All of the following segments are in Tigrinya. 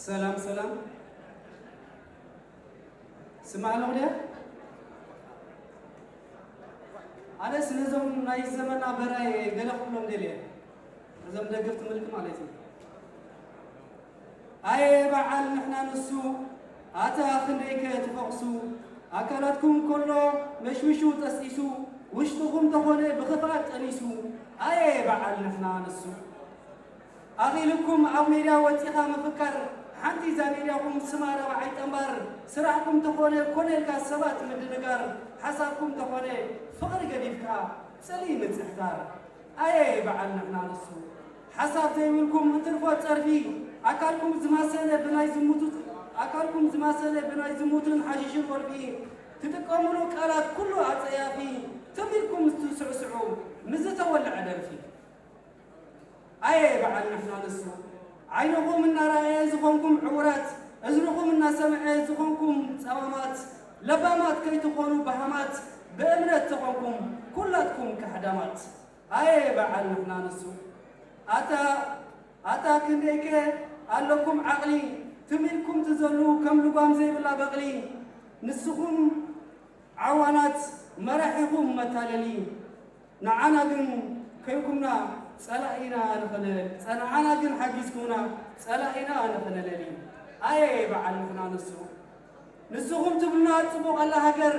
ሰላም ሰላም። ስማዕ ኣለኹ ድያ? ኣነስ ነዞም ናይ ዘመና በራይ ገለ ክብሎም ደልየ። ነዞም ደገፍቲ ምልኪ ማለት እዩ። ኣየ በዓል ንሕና ንሱ፣ ኣታ ክንደይከ ትፈቕሱ፣ ኣካላትኩም ከሎ መሽሚሹ ጠስጢሱ፣ ውሽጥኹም ተኾነ ብኽፍኣት ጠኒሱ፣ ኣየ በዓል ንሕና ንሱ። ኣኺልኩም ኣብ ሜዳ ወጺኻ ምፍካር፣ ሓንቲ እዛ ሜዳኹም ስማ ራብዓይ ጠንባር፣ ስራሕኩም ተኾነ ኮነ ኢልካ ሰባት ምድንጋር፣ ሓሳብኩም ተኾነ ፍቕሪ ገዲፍካ ጽልኢ ምጽሕታር። ኣየ በዓል ንሕና ንሱ። ሓሳብ ዘይብልኩም እንትርፎ ጸርፊ፣ ኣካልኩም ዝማሰነ ብናይ ዝሙቱ፣ ኣካልኩም ዝማሰነ ብናይ ዝሙትን ሓሽሽን ወልፊ፣ ትጥቀምሉ ቃላት ኩሉ ኣጸያፊ፣ ትም ኢልኩም ትስዕስዑ ምስ ዝተወልዐ ደርፊ። ኣየ በዓል ንሕና ንሱ። ዓይንኹም እናረኣየ ዝኾንኩም ዕውራት፣ እዝንኹም እናሰምዐ ዝኾንኩም ጸማማት፣ ለባማት ከይትኾኑ በሃማት፣ ብእምነት ተኾንኩም ኩላትኩም ካሕዳማት። ኣየ በዓል ንሕና ንሱ። ኣታ ኣታ ክንደይከ ኣለኩም ዓቕሊ፣ ትም ኢልኩም ትዘሉ ከም ልጓም ዘይብላ በቕሊ። ንስኹም ዓዋናት መራሒኹም መታለሊ። ንዓና ግን ኮይንኩምና ጸላኢና ንኽነ-፣ ጸ-፣ ንዓና ግን ሓጊዝኩምና ጸላኢና ንኽነለሊ። ኣየ በዓል ንሕና ንሱ። ንስኹም ትብሉና ጽቡቕ ኣላ ሃገር፣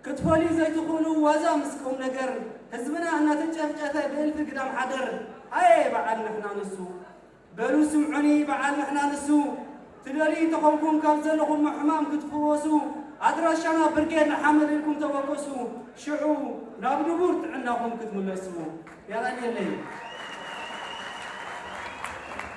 ክትፈልዩ ዘይትኽእሉ ዋዛ ምስ ቁም ነገር፣ ህዝብና እናተጨፍጨፈ ብእልፊ ግዳም ሓደር። ኣየ በዓል ንሕና ንሱ። በሉ ስምዑኒ በዓል ንሕና ንሱ። ትደልዩ እንተኾንኩም ካብ ዘለኹም ሕማም ክትፍወሱ፣ ኣድራሻና ብርጌድ ንሓመድ ኢልኩም ተበገሱ። ሽዑ ናብ ንቡር ጥዕናኹም ክትምለሱ። የቐንየለይ።